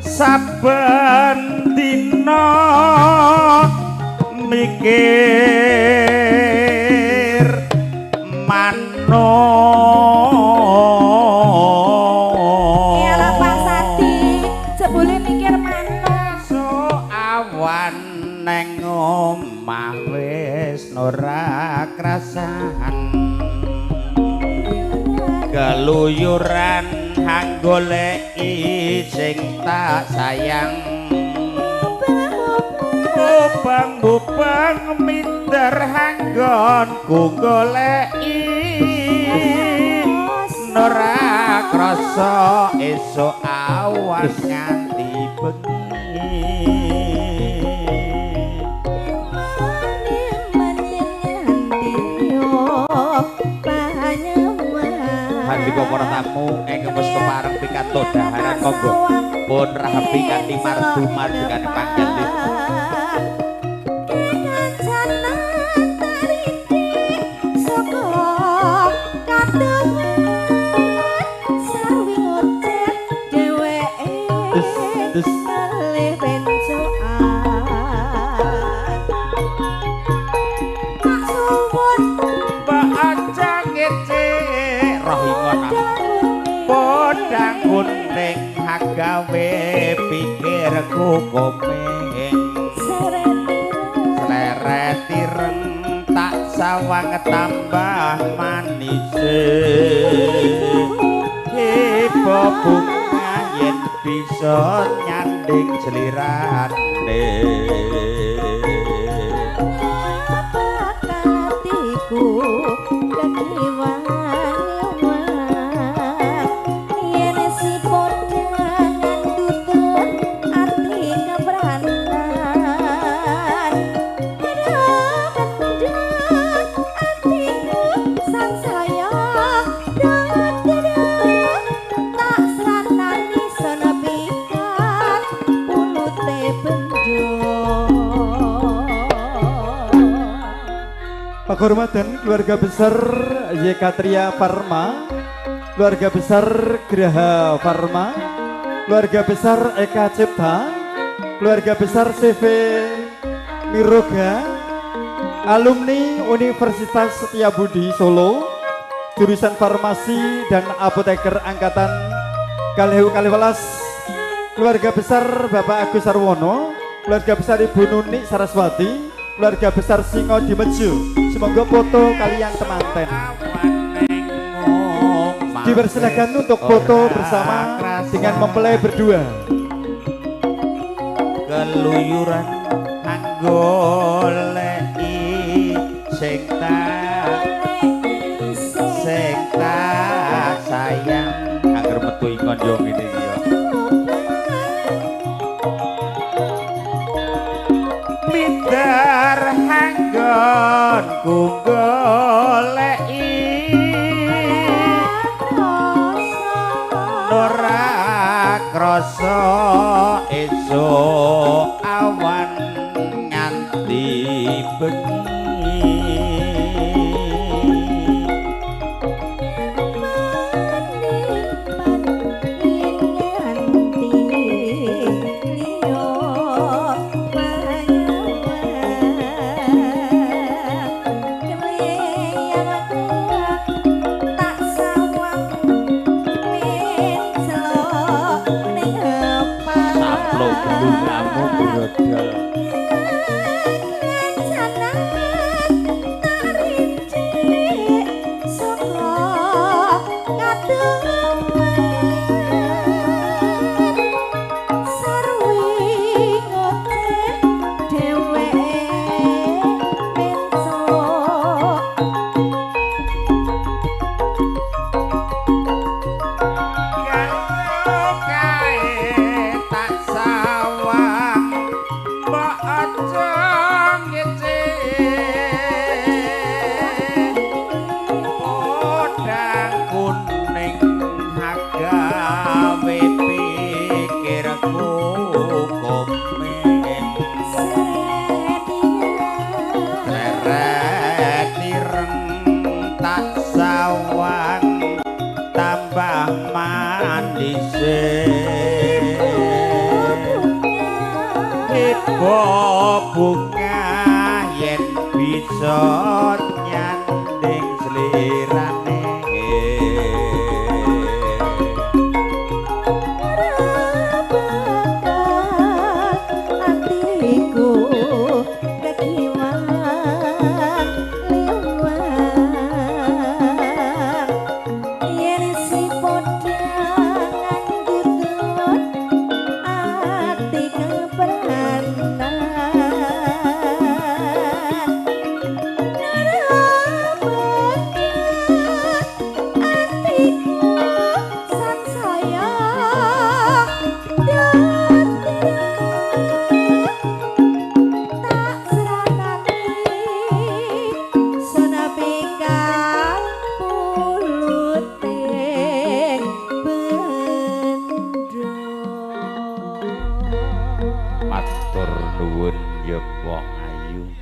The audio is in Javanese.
Saben dina mikir manuk. Iyalah, Pak Sadi, jebule mikir manuk. So awan neng omah wis ora krasan, keluyuran hanggoleki sing tak sayang. Bubang-bubang minder hanggonku goleki, ora krasa esuk awan nganti bengi. Handika para tamu ingkang wis kepareng pikantuk dhaharan, monggo pun rahapi kanthi mardu mardikane pangganti. Des. Mbak aja ngece roh ingon aku. Podang kuning agawe pikirku komeng, sleret ireng tak sawang tambah manise. Ibu bunga yen bisa nyanding slirane. Penghormatan keluarga besar Yekatria Farma, keluarga besar Graha Farma, keluarga besar Eka Cipta, keluarga besar CV Miroga, alumni Universitas Setiabudi Solo, jurusan Farmasi dan Apoteker angkatan 2012, keluarga besar Bapak Agus Sarwono, keluarga besar Ibu Nuni Saraswati, keluarga besar Singo Dimejo. Semoga foto kalian temanten. Dipersilakan untuk foto bersama dengan mempelai berdua. Keluyuran anggoleki sing tak sayang. Angger metu ingon yo ngene iki yo. Mider hanggonku goleki, ora krasa esuk awan nganti bengi. Saplok gelungamu brodol. Kae tak sawang mbok aja ngece. Podang kuning agawe pikirku komeng, seret ireng tak sawang tambah manise. Sapa bungah yen bisa nyanding slirane. Atiku kekiwan liwang yen si podang gutut ati kepranan atiku sansaya tak seranani senapi kapulute bendho. Matur nuwun ya wong ayu.